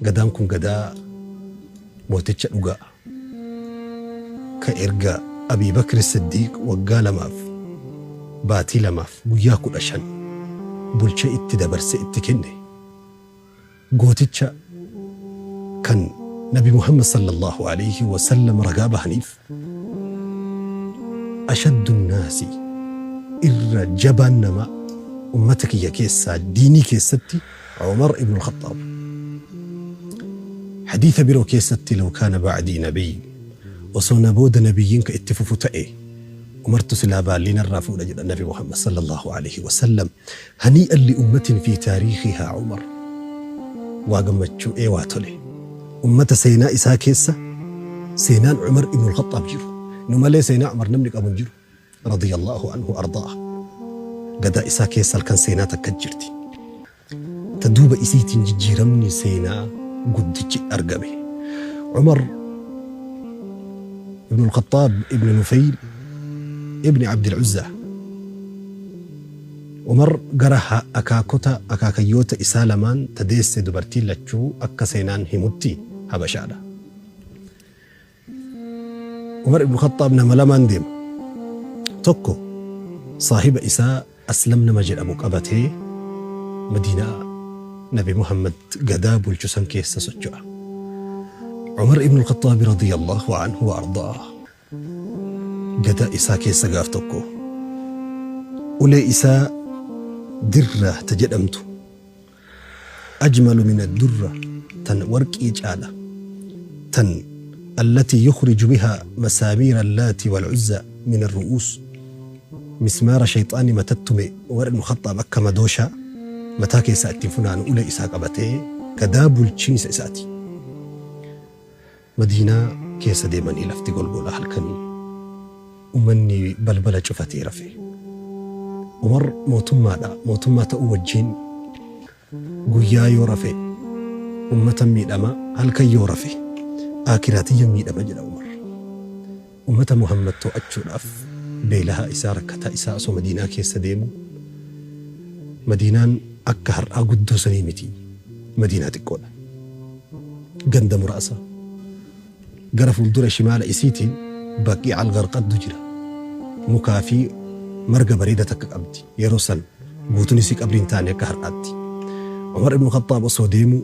Gadaan kun gadaa mooticha dhugaa ka erga Abii Bakri Siddiiq waggaa lamaaf baatii lamaaf guyyaa 15 bulchee itti dabarsee itti kenne, gooticha kan Nabi Muhammad sallallaahu aleyhi wa sallam ragaa bahaniif ashaddu nnaasi irra jabaan namaa ummata kiyya keessaa diinii keessatti Umar ibnul Khaxxaab. Hadiisa biroo keessatti law kaana ba'dii nabiy osoo na booda nabiyyiin ka itti fufu ta'e Umartu silaa baallii narraa fuudha jedhan Nabi Muhammad sallallaahu aleyhi wa sallam. Hanii'an li ummatin fii taariikhihaa Umar. Waa gammachuu ee waa tole. Ummata seenaa isaa keessa seenaan Umar ibnul Khaxxaab jiru. Nu malee seenaa Umar namni qabu hin jiru. Radiyallaahu anhu ardaah. Gadaa isaa keessa halkan seenaa takka jirti. Ta duuba isiitiin jijjiiramni seenaa guddichi argame. Umar ibnul Khaxxaab ibn Nufeyl ibn Abdil Uzzaa. Umar gara akaakota akaakayyoota isaa lamaan ta deesse dubartiin lachuu akka seenaan himutti Habashaadha. Umar ibn Khaxxaab nama lamaan deema. Tokko saahiba isaa Aslam nama jedhamu qabatee Madiinaa Nabi Muhammad gadaa bulchu san keessa socho'a. Umar ibn Khaxxaab radiyallahu anhu wa ardaah gadaa isaa keessa gaaf tokko ulee isaa dirra ta jedhamtu ajmalu min addurra tan warqii caala tan allatii yukhriju bihaa masaamiira allaati wal'uzzaa min arru'uus mismaara shayxaanni matatti tume Umar ibnu Khaxxaab akka madooshaa mataa keessaa ittiin funaanu ulee isaa qabatee gadaa bulchiinsa isaati. Madiinaa keessa deemanii lafti golgola halkanii ummanni balbala cufatee rafe. Umar mootummaadha, mootummaa ta'uu wajjiin guyyaa yoo rafe ummatan miidhama, halkan yoo rafe aakiraa tiyyan miidhama jedha Umar. Ummata Muhammad too'achuudhaaf beelahaa isaa rakkataa isaa osoo Madiinaa keessa deemuu Madiinaan akka har'aa guddoo sanii miti Madiinaa xiqqoodha. Ganda muraasa. Gara fuuldura shimaala isiitiin Baqii'a Al-Gharqaddu jira. Mukaa fi marga bareeda takka qabdi. Yeroo san guutuun isii qabrii hin taane akka har'aatti. Umar ibn Khaxxaab osoo deemuu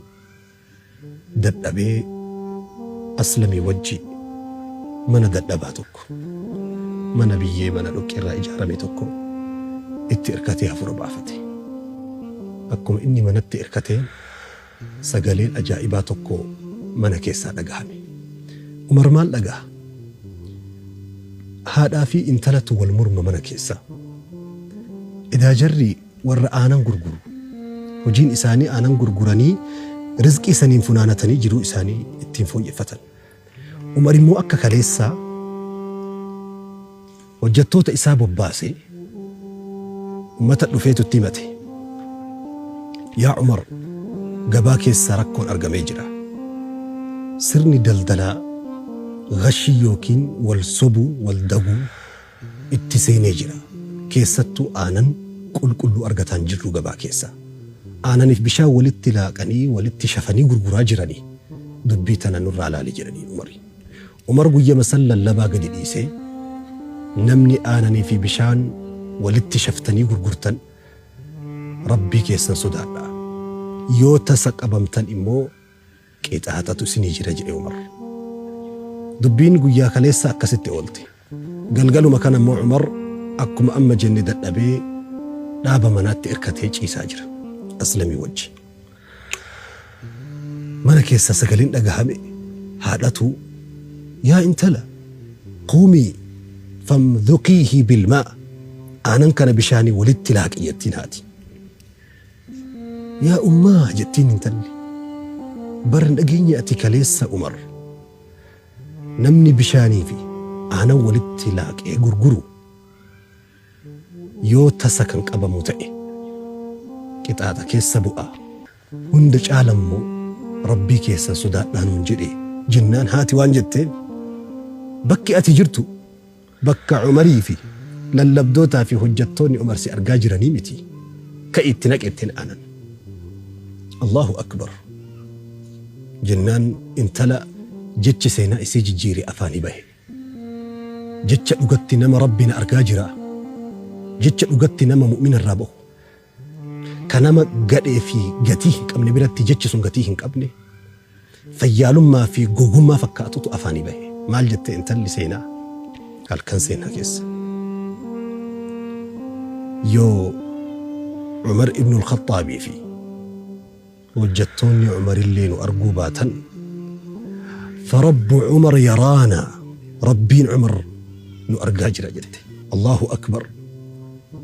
dadhabee Aslamii wajji mana dadhabaa tokko, mana biyyee mana dhoqqeerraa ijaarame tokko itti irkatee hafuura baafate. Akkuma inni manatti irkateen sagaleen ajaa'ibaa tokko mana keessaa dhagahame. Umar maal dhagaha? Haadhaa fi intalatu wal morma mana keessaa. Edaa jarri warra aanan gurguru. Hojiin isaanii aanan gurguranii rizqii saniin funaanatanii jiruu isaanii ittiin fooyyeffatan. Umar immoo akka kaleessaa hojjattoota isaa bobbaasee ummata dhufeetu itti himate. Yaa Umar, gabaa keessa rakkoon argamee jira. Sirni daldalaa ghashii yookiin wal sobuu, wal daguu itti seenee jira. Keessattuu aanan qulqulluu argataa hin jirru gabaa keessa. Aananiif bishaan walitti laaqanii, walitti shafanii gurguraa jiranii. Dubbii tana nurraa laali jedhaniin Umariin. Umar guyyama san lallabaa gadi dhiisee, Namni aananii fi bishaan walitti shaftanii gurgurtan Rabbii keessan sodaadhaa. Yoo tasa qabamtan immoo qixaaxatu isinii jira jedhe Umar. Dubbiin guyyaa kaleessa akkasitti oolte. Galgaluma kana immoo Umar akkuma amma jenne dadhabee dhaaba manaatti irkatee ciisaa jira. Aslamii wajji. Mana keessaa sagaleen dhagahame haadhatu yaa intala quumii famdhuqiihi bilmaa aanan kana bishaanii walitti laaqi jettiin haati. Yaa ummaa jettiin intalli bar hin dhageenye ati kaleessa Umar namni bishaanii fi aanan walitti laaqee gurguru yoo tasa kan qabamu ta'e qixaaxa keessa bu'a. Hunda caala immoo Rabbii keessan sodaadhaa nuun jedhe jennaan haati waan jetteen bakki ati jirtu bakka Umarii fi lallabdootaa fi hojjattoonni Umar si argaa jiranii miti ka'i itti naqi jetteen aanan. Allahu Akbar. Jennaan intala jechi seenaa isii jijjiire afaanii bahe. Jecha dhugatti nama Rabbi na argaa jira. Jecha dhugatti nama mu'mina irraa bahu. Ka nama gadhee fi gatii hin qabne biratti jechi sun gatii hin qabne. Fayyaalummaa fi gogummaa fakkaatutu afaanii bahe. Maal jette intalli seenaa halkan seenaa keessa? Yoo Umar ibnul Khaxxaabii fi hojjattoonni Umarillee nu arguu baatan, farabbu Umar yaraana, Rabbiin Umar nu argaa jira jette. Allahu akbar!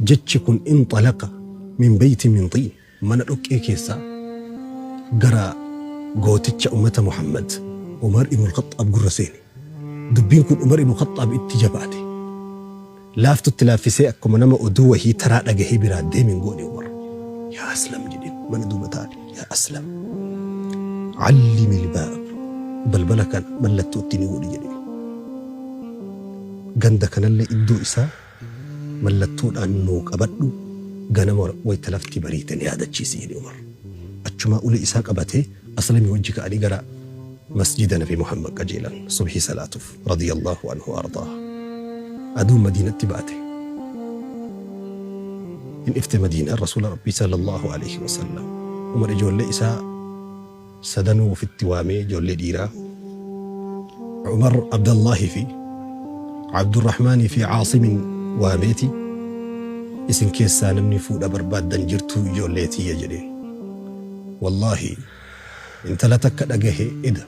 Jechi kun inxalaqa min beyti min xiin, mana dhoqqee keessaa gara gooticha ummata Muhammad Umar ibnul Khaxxaab gurra seene. Dubbiin kun Umar ibnul Khaxxaab itti jabaate. Laaftutti laaffisee akkuma nama oduu wahii taraa dhagahee biraa deeme hin goone Umar. Yaa Aslam jedheen mana duuba taa'e. Yaa Aslam, allimil baab, balbala kana mallattoo itti ni godhi jedheen. Ganda kanallee iddoo isaa mallattoodhaan nuu qabadhu, ganama wayta lafti bariite na yaadachiisi jedhe Umar. Achumaa ulee isaa qabatee Aslamii wajji ka'anii gara masjida Nabi Muhammad qajeelan subhii salaatuuf, radiyallahu anhu wa ardaah. Aduun Madiinatti baate. Hin ifte Madiinaan Rasuula Rabbii sallallahu aleyhi wa sallam. Umar ijoollee isaa sadanuu ofitti waamee, ijoollee dhiiraa Umar Abdallahi fi Abdurrahmaanii fi Caasimin waameeti, isin keessaa namni fuudha barbaaddan jirtuu ijoollee tiyya jedheen. Wallaahi intala takka dhagahe eda,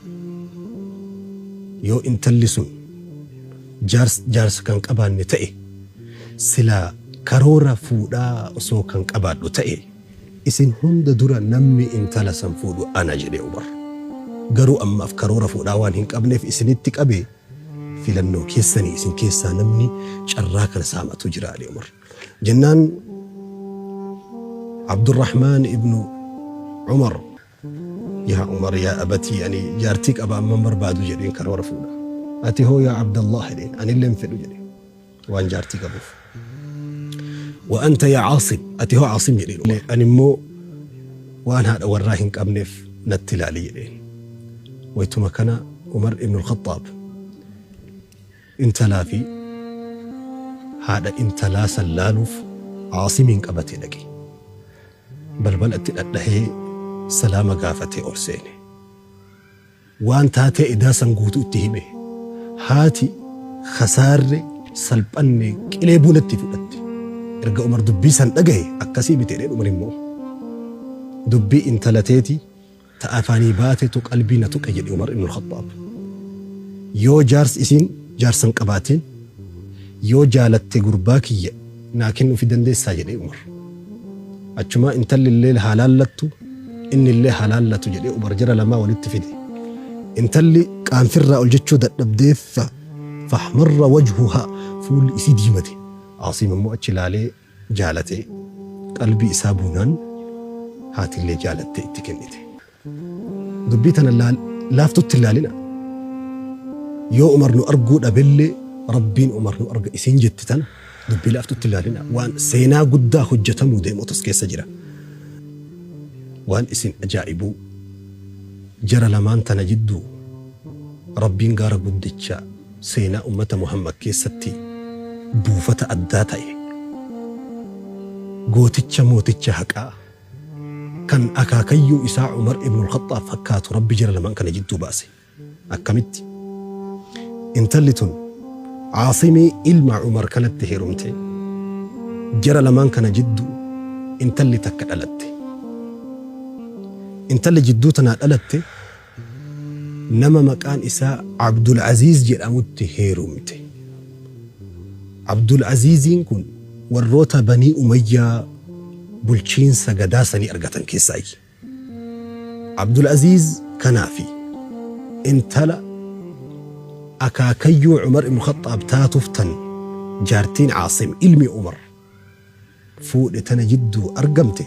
yoo intalli sun jaarsa kan qabaanne ta'e, silaa karoora fuudhaa osoo kan qabaadhu ta'e, isin hunda dura namni intala san fuudhu ana jedhe Umar. Garuu ammaaf karoora fuudhaa waan hin qabneef isinitti qabe, filannoo keessanii, isin keessaa namni carraa kana saamatu jira jedhe Umar. Jennaan Abdurrahmaan ibnu Umar, yaa Umar, yaa abatii, ani jaartii qaba, amma hin barbaadu jedheen karoora fuudha. Ati hoo yaa Abdallah jedheen, anillee hin fedhu jedhe waan jaartii qabuuf. Wa anta yaa Aasim, ati hoo Aasim jedheen. Ani immoo waan haadha warraa hin qabneef natti ilaali jedheen. Waytuma kana Umar ibn al-Khaxxaab intalaa fi haadha intalaa san laaluuf Aasimiin qabatee dhaqe. Balbala itti dhadhahee salaama gaafatee ol seene. Waan taatee edaa san guutuu itti hime. Haati khasaarre, salphanne, qilee buunatti fudhatte. Erga Umar dubbii san dhagahe, akkasii miti jedheen Umar immoo. Dubbii intala teeti ta afaanii baatetu qalbii na tuqe jedhe Umar ibn al-Khaxxaab. Yoo jaarsi isiin jaarsa hin qabaatin, yoo jaalatte gurbaa kiyya naa kennuufi dandeessaa jedhee Umar. Achumaa intalli illee haa laallattu, inni illee haa laallatu jedhee Umar jara lamaa walitti fide. Intalli qaanfirraa ol jechuu dadhabdee fahmarra wajhuhaa, fuulli isii diimate. Aasiim immoo achi laalee jaalatee qalbii isaa buunaan haatillee jaalattee itti kennite. Dubbii tana laaftutti hin laalina. Yoo Umar nu arguu dhabellee Rabbiin Umar nu arga isiin jetti tana dubbii laaftutti hin laalina. Waan seenaa guddaa hojjetamuu deemutu as keessa jira. Waan isin ajaa'ibuu, jara lamaan tana jidduu Rabbiin gaara guddicha seenaa ummata Muhammad keessatti buufata addaa ta'e, gooticha mooticha haqaa kan akaakayyuu isaa Umar ibnul Khaxxaab fakkaatu Rabbi jara lamaan kana jidduu baase. Akkamitti? Intalli tun Aasimii ilma Umar kanatti heerumte. Jara lamaan kana jidduu intalli takka dhalatte. Intalli jidduu tanaa dhalatte nama maqaan isaa Abdul Aziiz jedhamutti heerumte. Abdul Aziiziin kun warroota Banii Umayyaa bulchiinsa gadaa sanii argatan keessaayyi. Abdul Aziiz kanaa fi intala akaakayyuu Umar ibn Khaxxaab taatuuf tan jaartiin Aasim ilmi Umar fuudhe tana jidduu argamte.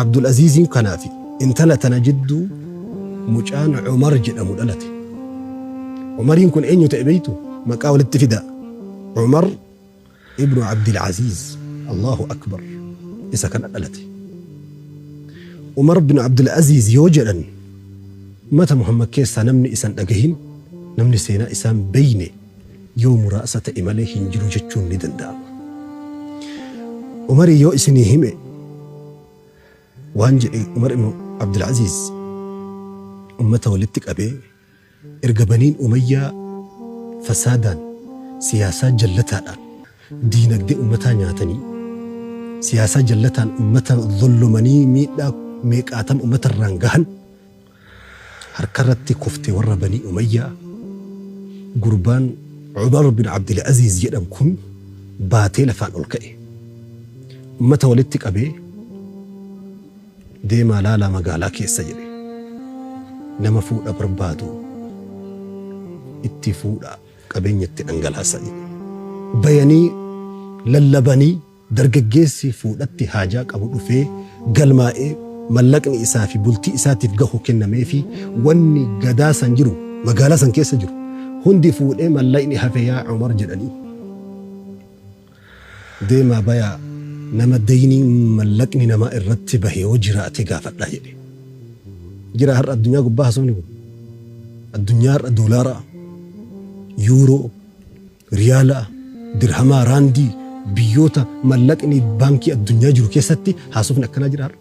Abdul Aziiziin kanaa fi intala tana jidduu mucaan Umar jedhamu dhalate. Umariin kun eenyu ta'e beektu? Maqaa walitti fidaa. Umar ibnu Abdul Aziiz. Allahu Akbar. Isa kana dhalate. Umar bin Abdul Aziiz yoo jedhan Ummata Muhammad keessaa namni isan dhagahin, namni seenaa isaan beeyne yoo muraasa ta'e malee hin jiru jechuun ni danda'ama. Umarii yoo isinii hime waan jedhe, Umar ibn Abdulaziz ummata walitti qabee, erga Baniin Umayyaa fasaadaan, siyaasaa jallataadhaan diinagdee ummataa nyaatanii, siyaasaa jallataan ummata zollomanii, miidhaa meeqaatam ummatarraan gahan, harkarratti kufte warra Banii Umayyaa, gurbaan Umar bin Abdulaziz jedhamu kun baatee lafaan ol ka'e. Ummata walitti qabee, "Deemaa laalaa magaalaa keessa," jedhe. "Nama fuudha barbaadu itti fuudha, qabeenya itti dhangalaasa," jedhe. Bayanii lallabanii, dargaggeessi fuudhatti haajaa qabu dhufee galmaa'ee, mallaqni isaa fi bultii isaatiif gahu kennamee fi wanni gadaa san jiru, magaalaa san keessa jiru hundi fuudhee, mallaqni hafe "Yaa Umar," jedhanii. "Deemaa bayaa, nama dayniin mallaqni namaa irratti bahe yoo jiraate gaafadhaa," jedhe. Jira har'a addunyaa gubbaa haasofni kun? Addunyaa har'a doolaara, yuuroo, riyaala, dirhamaa, raandii, biyyoota mallaqni baankii addunyaa jiru keessatti haasofni akkanaa jira har'a?